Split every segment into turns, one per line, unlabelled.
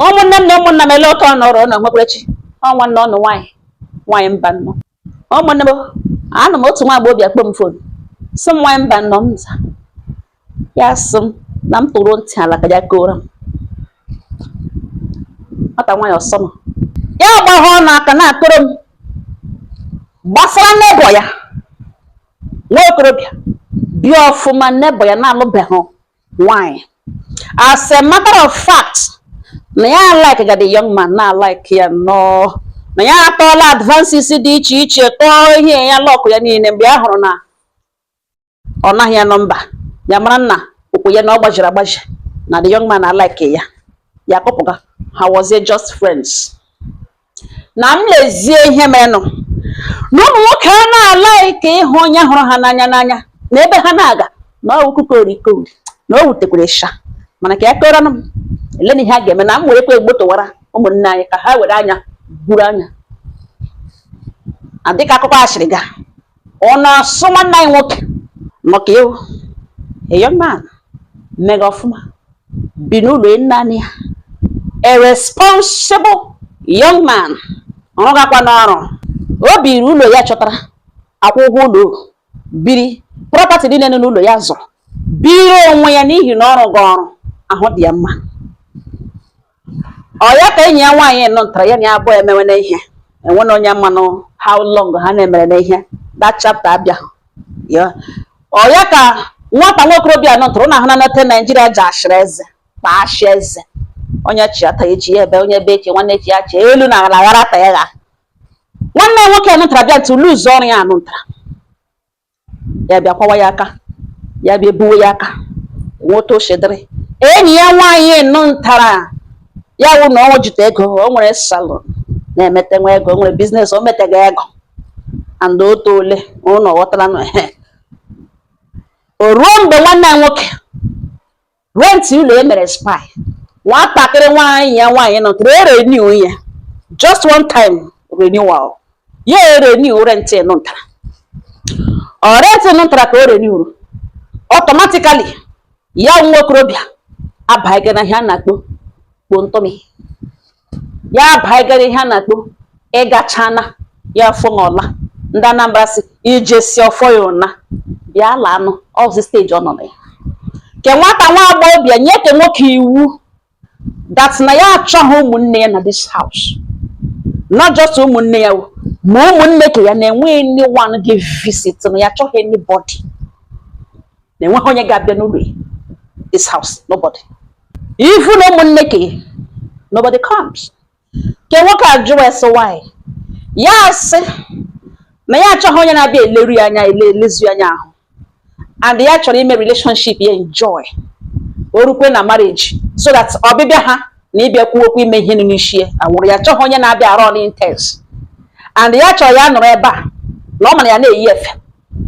Ụmụnne m na ụmụnna m, ele ụtọ nọrọ na nwekwarechi ọ nwanne ọnụ nwaanyị nwaanyị mba nnọọ. Ụmụnne m, anụ m otu nwa agbọghọbịa kpọọ m phone, sị m, "Nwaanyị mba nnọọ." M za ya, sị m na m tụrụ ntị ala ka ya kọrọ m. Nwata nwaanyị ọsọ m ya gbagha ọnụ aka na-akọrọ m gbasara neighbour ya, nwa okorobịa bịa ọfụma, neighbour ya na-alụbeghị nwaanyị. As a matter of fact, na ya like ga the young man, na like ya nnọọ, na ya atọọla advances dị iche iche, tọọ ihe ya lọkụ ya niile. Mgbe ya hụrụ na ọ naghị ya nọmba ya, mara nna ụkwụ ya na ọ gbajiri agbaji, na the young man na like ya, ya kọpụga ha was just friends. Na m lezie ihe merenụ na ụmụ nwoke a na-alike ịhụ onye hụrụ ha n'anya n'anya na ebe ha na-aga na ọ kukorikori na o wutekwara sha. Mana ka ya kọrọ m ele na ihe a ga-eme na m werekwa egbotowara ụmụnne anyị ka ha were anya buru anya na dịka akụkọ asịrị ga ọ na-asụ. Nwanne anyị nwoke nọ ka ewu, a young man mega ọfụma, bi n'ụlọ naanị ya, a responsible young man, ọrụgakwa n'ọrụ, o biri ụlọ ya, chọtara akwụ ụgwọ ụlọ, biri property niile nọ n'ụlọ ya, zụrụ biri onwe ya, n'ihi na ọrụ ga ọrụ ahụ dị ya mma. Ọ ya ka enyi ya nwaanyị nọ ntara ya na ya abụọ emewe n'ihe enwe na onye mmanụ. How long ha na-emere n'ihe, that chapter abịa ya. Ọ ya ka nwata nwokorobịa nọ ntara ụnụ ahụ na nete Naijiria ji ashịrị eze kpaashị eze, onye chiata echi ya ebe onye ebe echi nwanne echi ya chi elu na ala ghara ta ya. Nwanne ya nwoke nụtara bịa ntụ luzu ọrụ ya, anụntara ya bịa kwawa ya aka, ya bịa ebuwe ya aka nweta oshedịrị. Enyi ya nwaanyị nụntara ya wụ na ọ jite ego, o nwere salon na-emete nwa ego, o nwere business, o metega ego and otu ole ụnụ ghọtara nụ. O ruo mgbe nwanne ya nwoke rent ụlọ ya mere expire, nwatakịrị nwaanyị ya nwaanyị nọtara e renew ya, just one time renewal ya, e renew rent nụntara. Ọ rent nụntara ka o renewru, automatically ya nwa okorobịa abaghị ihe a na-akpọ kpontọmi, ya abaghịgara ihe a na-akpọ ịgachana ya fụṅọla. Ndị Anambra si ije si ọfọ ya ụna bịa lanụ ọzi stage ọ nọ na ya. Ke nwata nwa agbọghọbịa nye ke nwoke iwu that na ya achọghị ụmụnne ya na this house, not just ụmụnne ya, ma ụmụnne ke ya na-enwe anyone ga visit, na ya achọghị anybody, na enweghị onye ga-abịa n'ụlọ ya, this house, nobody, even ụmụnne ke, nobody comes. Ke nwoke ajụwa ese why, ya asị na ya achọghị onye na-abịa eleru ya anya, ele elezu ya anya ahụ, and ya chọrọ ime relationship ya enjoy o rukwe na marriage, so that ọbịbịa ha na ịbịa kwuo okwu ime ihe nọ n'isi ya anwụrụ. Ya achọghị onye na-abịa arụ ọrụ intense, and ya chọrọ ya nọrọ ebe a na ọ mara ya na-eyi efe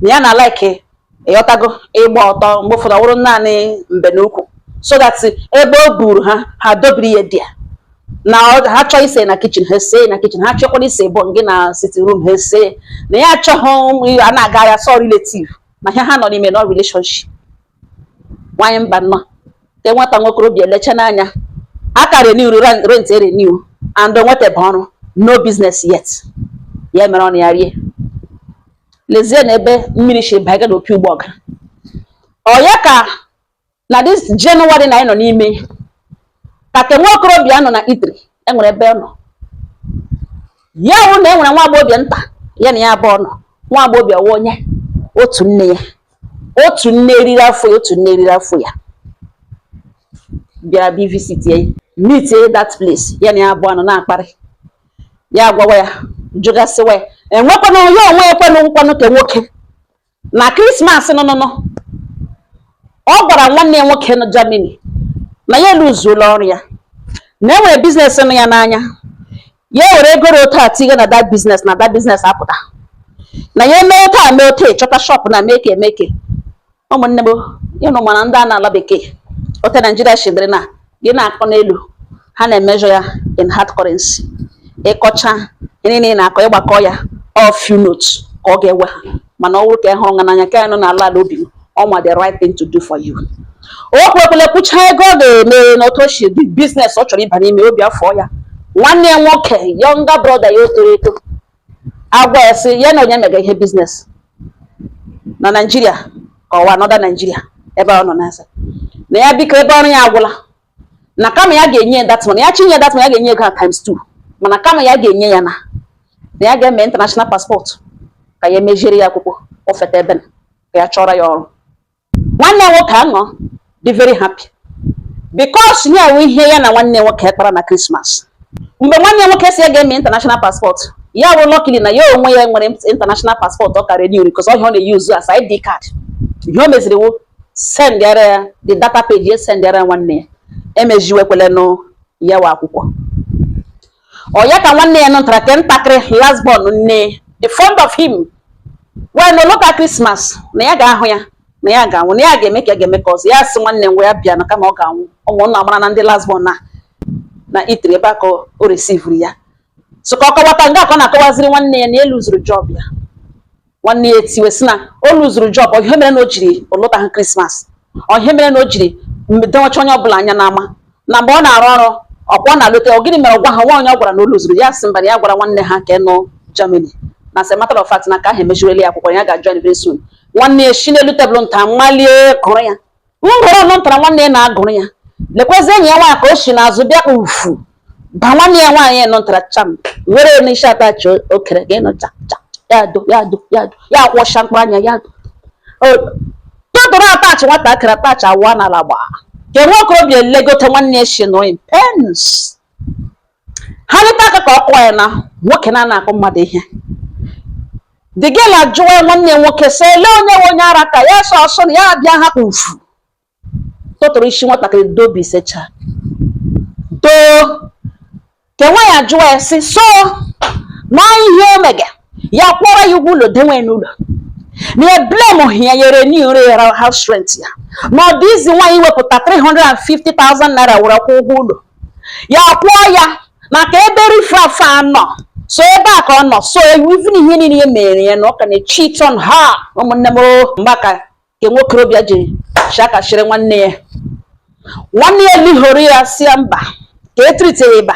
na ya na like ịghọtago ịgba ọtọ mgbe ụfọdụ, ọ bụrụ naanị mbe na ukwu, so that ebe o buru ha, ha dobiri ya dị ya na ha chọọ ise na kitchen, ha ese na kitchen, ha chọkwara ise bụ gị na sitting room, ha ese. Na ya achọghị a na-aga ya sọ relative na ihe ha nọ n'ime no relationship. Nwaanyị mba nnọọ, ke nwata nwokorobịa elecha n'anya aka renew rent, e renew and o nwetebe ọrụ, no business yet. Ya mere ọnụ ya rie. Lezie na ebe mmiri si baga n'opi ụgbọ ọgara. Ọ ya ka na this January na anyị nọ n'ime ka ke nwa okorobịa nọ na Italy, enwere ebe ọ nọ ya wụ na enwere nwa agbọghọbịa nta ya na ya abụọ nọ. Nwa agbọghọbịa wụ onye otu nne ya, otu nne riri afọ ya, otu nne riri afọ ya, bịara bịa visit ya, meet that place. Ya na ya abụọ nọ na-akparị, ya agwawa ya, jụgasịwa ya enwekwanụ ya onwe ekwenụ nkwanụ. Ke nwoke na Christmas nọ nọ, ọ gwara nwanne ya nwoke nọ Germany na ya eluzuola ọrụ ya, na enwere business nọ ya n'anya, ya were ego dị otu a tinye na that business, na that business apụta, na ya eme otu a, mee otu a, chọta shop na meke emeke. Ụmụnne m, ịnụ mana ndị a na-ala bekee ote Naijiria shidiri na gị na-akọ n'elu, ha na-emejọ ya in hard currency. Ịkọcha ihe niile ị na-akọ, ịgbakọ ya, all few notes ka ọ ga-ewe ha. Mana ọ bụrụ ka ị hụrụ nga n'anya ka ya nọ n'ala ala obi m, ọ ma the right thing to do for you. O kwekwele kwucha ego ọ ga-eme na otu o si dị business ọ chọrọ ịba n'ime obi afọ ya. Nwanne ya nwoke, younger brother ya, o toro eto, agwa ya sị ya na onye mega ihe business na Naijiria ka ọwa nọda Naijiria ebe ọ nọ na-asa na ya, biko, ebe ọrụ ya agwụla, na kama ya ga-enye that money, ya chinye that money, ya ga-enye ego a times two, mana kama ya ga-enye ya na ya ga-eme international passport ka ya emeziere ya akwụkwọ o feta ebe na ka ya chọrọ ya ọrụ. Nwanne ya nwoke aṅọ dị very happy because ya wụ ihe ya na nwanne ya nwoke kpara na Christmas, mgbe nwanne ya nwoke si ya ga-eme international passport. Ya wụ luckily na ya onwe ya nwere international passport ọ ka renew because ọ ihe ọ na-use as ID card. Ihe o meziri wụ sendịara ya the data page, ya sendịara ya nwanne ya, emeziwekwelenụ ya wa akwụkwọ ọ ya ka nwanne ya nụtara ke ntakịrị last born nne, the fond of him when no look at Christmas na ya ga-ahụ ya na ya ga-anwụ, na ya ga-eme ka ya ga-eme ka ọzọ. Ya sị nwanne ngwa ya bịa na kama ọ ga-anwụ, ụmụnna mara na ndị last born na itiri ebe a ka o resivuru ya. So ka ọ kọwata nga ka ọ na-akọwaziri nwanne ya na elu zuru job ya. Nwanne ya etiwe sị na o luzuru job, ọ ihe mere na o jiri ọlụtaghị Christmas, ọ ihe mere na o jiri dewacha onye ọbụla anya n'ama na mgbe ọ na-arụ ọrụ ọkwa ọ na-alụte. Ọ gịnị mere ọ gwa ha nwa onye ọ gwara na o luzuru ya? Sị mba, na ya gwara nwanne ha ka nọ Germany, na as a matter of fact na ka ahụ emejurela ya akwụkwọ, ya ga-join very soon. Nwanne ya si n'elu tebụl nta malie gụrụ ya ngụrụ ọnụ ntara. Nwanne ya na-agụrụ ya, lekwezi enyi ya nwaanyị ka o si n'azụ bịa ufu ba nwanne ya nwaanyị nọ ntara cham were n'isi atachi okere ga ịnọ cha cha ya do ya do ya do ya akwọcha mkpụrụ anya ya do tụtụrụ atachi nwatakịrị atachi awụọ n'ala gbaa ka nwa okorobịa elegote nwanne ya si nọ in pains. Ha leta aka ka ọ kụọ ya na nwoke na-ana akụ mmadụ ihe. The girl ajụwa nwanne ya nwoke sị ele onye nwe onye ara ka ya sọ ọsọ na ya abịa hapụ ufu tụtụrụ isi nwatakịrị dobi secha doo ka nwa ya jụwa ya sị so na ihe o mege ya kwụọrọ ya ụgwọ ụlọ denwe n'ụlọ na ya blame ya yere n'iure ya house rent ya, na ọ dị izi nwaanyị wepụta 350,000 naira were kwụ ụgwọ ụlọ ya kwụọ ya na ka ebe rifrafa nọ so ebe a ka ọ nọ so even ihe niile ya mere ya na ọ ka na-cheat on her. Ụmụnne m o, mgbe ka nke nwokorobịa jiri shakashịrị nwanne ya, nwanne ya lihoro ya si ya mba ka etrite ya ịba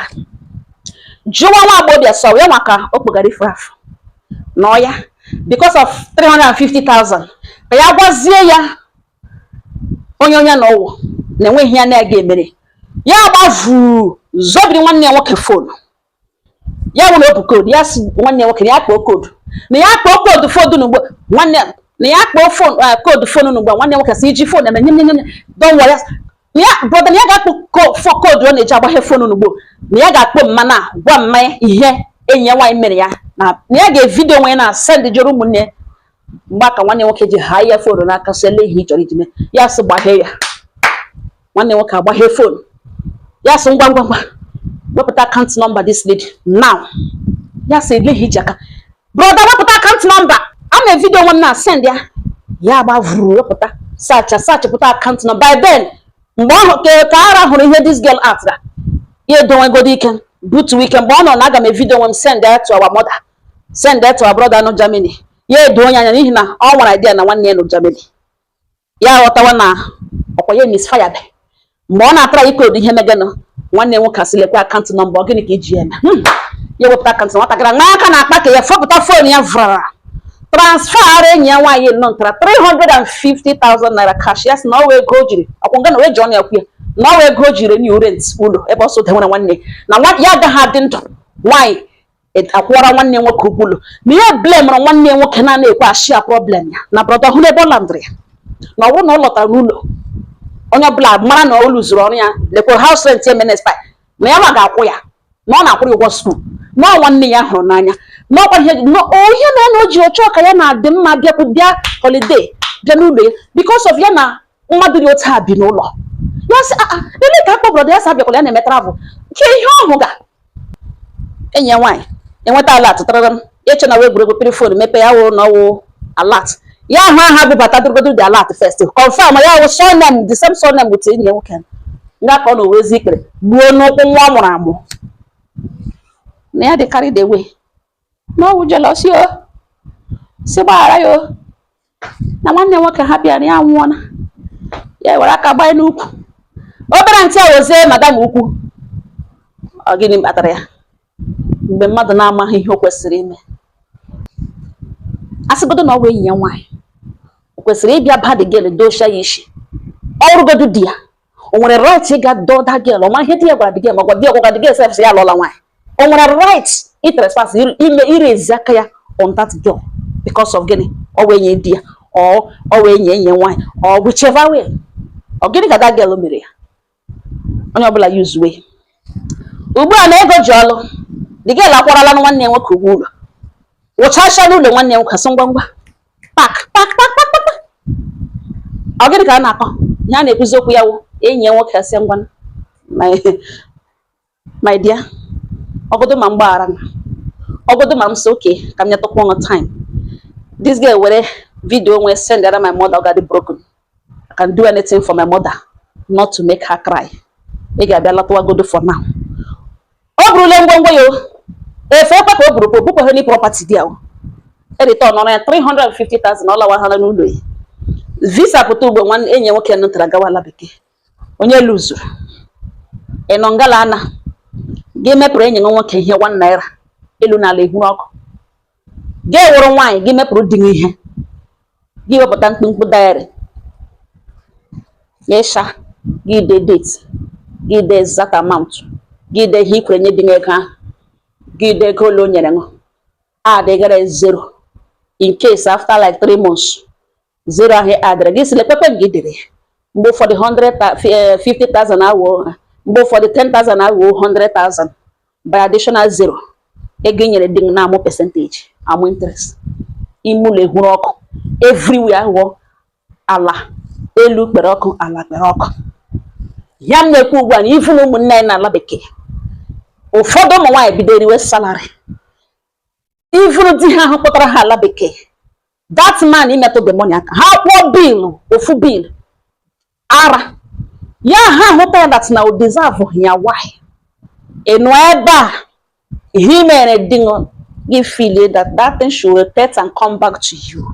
jụwa nwa agbọghọbịa sọ ya maka o kpogara ifrafa nọ ya because of 350,000 ka ya gwazie ya onye na ọwụ na enweghị ya na-aga emere ya. Gbavuru zobiri nwanne ya nwoke phone ya nwere opu code ya, si nwanne ya nwoke na ya kpọọ code, na ya kpọọ code phone n'ugbo nwanne na ya kpọọ phone code phone n'ugbo. Nwanne ya nwoke si iji phone eme nye nye nye, don't worry na ya brother na ya ga-akpọ code ọ na-eji agbaghe phone n'ugbo, na ya ga-akpọ mma na gwa mma ya ihe enyi ya nwaanyị mere ya, na ya ga-evideo onwe ya na send jere ụmụnne. Mgbe aka nwanne nwoke ji haa ya phone n'aka sị ele ihe ị chọrọ iji mee ya, sị gbaghee ya. Nwanne nwoke agbaghe phone ya, sị ngwa ngwa ngwa wepụta account number this lady now. Ya sị ele ihe iji aka brother wepụta account number a na video nwe m na send ya. Ya gbavuru wepụta sacha sachapụta account number. By then mgbe ọ ka ara hụrụ ihe this girl atara ya edowegodi ike butu ike mgbe ọ nọ na aga m evideo nwe m send ya to our mother, send ya to our brother nọ Germany. Ya edo onye anya n'ihi na ọ nwere idea na nwanne ya nọ Germany. Ya ghọtawa na ọkwa ya misfire be mgbe ọ na-atara ikodu ihe megenụ. Nwanne nwoke asị lekwa account number, gịnị ka iji eme? Ya wepụta account nwatakịrị nwa aka na-akpa ka ya fọpụta phone ya vrara transfer ara enyi ya nwaanyị nọ ntara 350,000 naira cash. Ya sị na ọ wee ego o jiri ọkwụ nga na wee ji ọnụ ya kwu ya na ọ wee ego o jiri renew rent ụlọ ebe ọsọ denwere nwanne na nwa ya agaghị adị ndụ nwaanyị akwụọra nwanne nwoke ụgwọ ụlọ, na ya blemụrụ nwanne nwoke na-ana ekwe ashia problem ya na brother hụ n'ebe ọ landịrị ya na ọ bụrụ na ọ lọtara n'ụlọ onye ọbụla mara na o luzuru ọrụ ya, lekwa house rent eme expire na ya ma ga-akwụ ya, na ọ na-akwụrụ ụgwọ school, na ọ nwanne ya hụrụ n'anya, na ọkwa ihe na ihe mere na o ji ọchọ ka ya na-adị mma bịakwu bịa holiday bịa n'ụlọ ya because of ya na mmadụ dị otu a bi n'ụlọ ya. Sị aa ele ka akpọ brother ya sị abịakwala ya na-eme travel ke ihe ọhụ ga enyi ya nwaanyị enweta alert tara m ya eche na wee egwuregwu pịrị phone mepe ya wụ na ọwụ alert ya ahụ aha bụbata dụrụgodo dị alert first confirm ya wụ surname, the same surname with enyi ya nwoke nga ka ọ na owezi ikpere gbuo n'ụkwụ nwa ọ mụrụ amụ na ya dị carried away na ọwụ jealousy o si gbaghara ya o na nwanne nwoke ha bịara ya nwụọna. Ya were aka gbanye n'ukwu obere ntị a, wozie madam ukwu. Ọ gịnị kpatara ya? Mgbe mmadụ na-amaghị ihe o kwesịrị ime, a sịgodo na ọ bụ enyi ya nwaanyị, o kwesịrị ịbịa ba the girl dochia ya isi. Ọ rụgodo di ya, o nwere right ịga dọọ that girl? Ọ ma ihe di ya gwara the girl, ma gwa di ya, gwara the girl sef sị ya alụọla nwaanyị. O nwere right itrespass, ime irezi aka ya on that girl because of gịnị? Ọ wee nye di ya, ọ wee nye enyi ya nwaanyị, or whichever way. Ọ gịnị ka that girl mere ya? Onye ọbụla use way. Ugbu a na ego ji ọlụ, the girl akwarala nwanne ya nwoke ụgwọ ụlọ, wụchasịa n'ụlọ nwanne ya nwoke, asị ngwa ngwa, pack, pack, pack, pack, pack. Ọ gịnị ka a na-akọ? Ihe a na-ekwuzi okwu ya wụ enyi ya nwoke asị, "Ngwa, my dear, ọgọdụ ma mgbaghara na ọgọdụ ma m sị okay, ka m nyetụkwa ọṅụ time." This girl were video nwee send ara my mother. Ọ ga-adị broken. I can do anything for my mother not to make her cry. Ị ga-abịa lọtawagodo for now. O burule ngwongwo ya, o efe ekwe ka o buru pụ bupụ any property dị ahụ, return ọrụ ya 350,000. Ọ lawahala n'ụlọ ya, visa pụta ugbo. Nwanne enyi ya nwoke nụtara gawa ala bekee. Onye luzuru ị nọ ngala ana gị mepụrụ enyi gị nwoke ihe ₦1, elu n'ala ehuru ọkụ. Gị wụrụ nwaanyị, gị mepụrụ di gị ihe, gị wepụta mkpumkpu diary ịsha, gị dee date, gị dee exact amount, gị dee ihe i kwere nye di gị, ego ahụ, gị dee ego ole o nyere ṅụ, adịgara zero in case after like 3 months zero ahụ adịrị gị sịrị ekpekpe gị dere ya. Mgbe ụfọdụ 150,000 awụ, mgbe ụfọdụ 10,000 awụ 100,000 by additional zero. Ego i nyere di gị na-amụ percentage, amụ interest. Ime ụlọ ehuru ọkụ, everywhere aghụghọ, ala elu kpere ọkụ, ala kpere ọkụ. Ya m na-ekwu ugbu a na ifu na ụmụnne anyị n'ala bekee, ụfọdụ ụmụ nwaanyị bido riwe salary, ifuru di ha ahụ kpọtara ha ala bekee, that man imetụ the money aka, ha kwụọ bill, ofu bill ara ya, ha hụta ya that na o deserve ya. Why? Ị nọ ebe a, ihe i mere di gị feel that that thing should rotate and come back to you.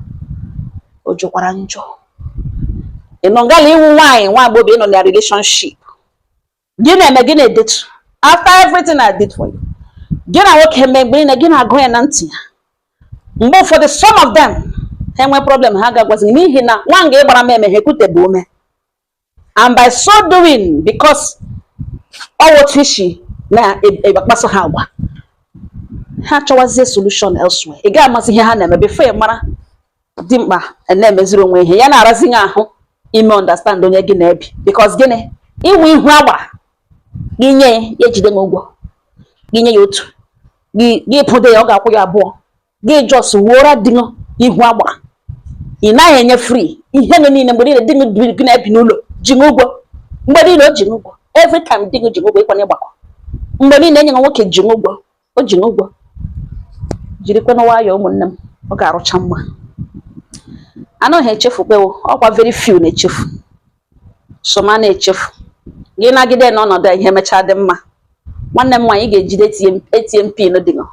O jọkwara njọ. Ị nọ ngala iwu nwaanyị, nwa agbọghọ, ị nọ na relationship, gị na-eme, gị na-edetu, "After everything I did for you." Gị na nwoke mee mgbe niile, gị na-agụ ya na ntị ya. Mgbe ụfọdụ some of them, ha enwe problem, ha ga-agwazi gị n'ihi na nwa nga ịgbara m eme ha ekwutebe ume, and by so doing, because ọ wụ otu isi na-akpaso ha agwa, ha chọwazie solution elsewhere. Ị gaghị amasị ihe ha na-eme before ị mara. Dimkpa na-emeziri onwe ihe ya na-arazi gị ahụ ime understand onye gị na-ebi, because gịnị? Inwe ihu agbara gị nye ya, ya ejide gị ụgwọ. Gị nye ya otu, gị pụdo ya, ọ ga-akwụ ya abụọ. Gị just wuora di gị ihu agbara, ị naghị enye free ihe nọ niile. Mgbe niile di gị gị na-ebi n'ụlọ ji gị ụgwọ, mgbe niile o ji gị ụgwọ, every time di gị ji gị ụgwọ, ịkwana ịgbakọ. Mgbe niile enyi gị nwoke ji gị ụgwọ, o ji gị ụgwọ. Jirikwana nwayọọ, ụmụnne m, ọ ga-arụcha mma. Anaghị echefukwewo, ọkwa very few na-echefu, soma na-echefu. Gị nagide n'ọnọdụ a, ihe mechaa dị mma. Nwanne m nwaanyị, ị ga-ejide ATM pin dị gị,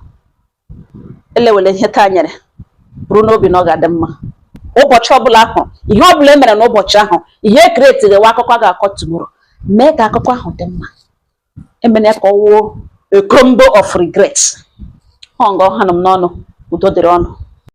elewele ihe taa nyere bụrụ n'obi na ọ ga-adị mma ụbọchị ọbụla ahụ. Ihe ọbụla e mere n'ụbọchị ahụ, ihe ekeretiri wa akụkọ a ga-akọ tomorrow, mee ka akụkọ ahụ dị mma. Emena ka ọ wuo a combo of regret. Ọ nga ọha nọ m n'ọnụ. Udo dịrị ọnụ.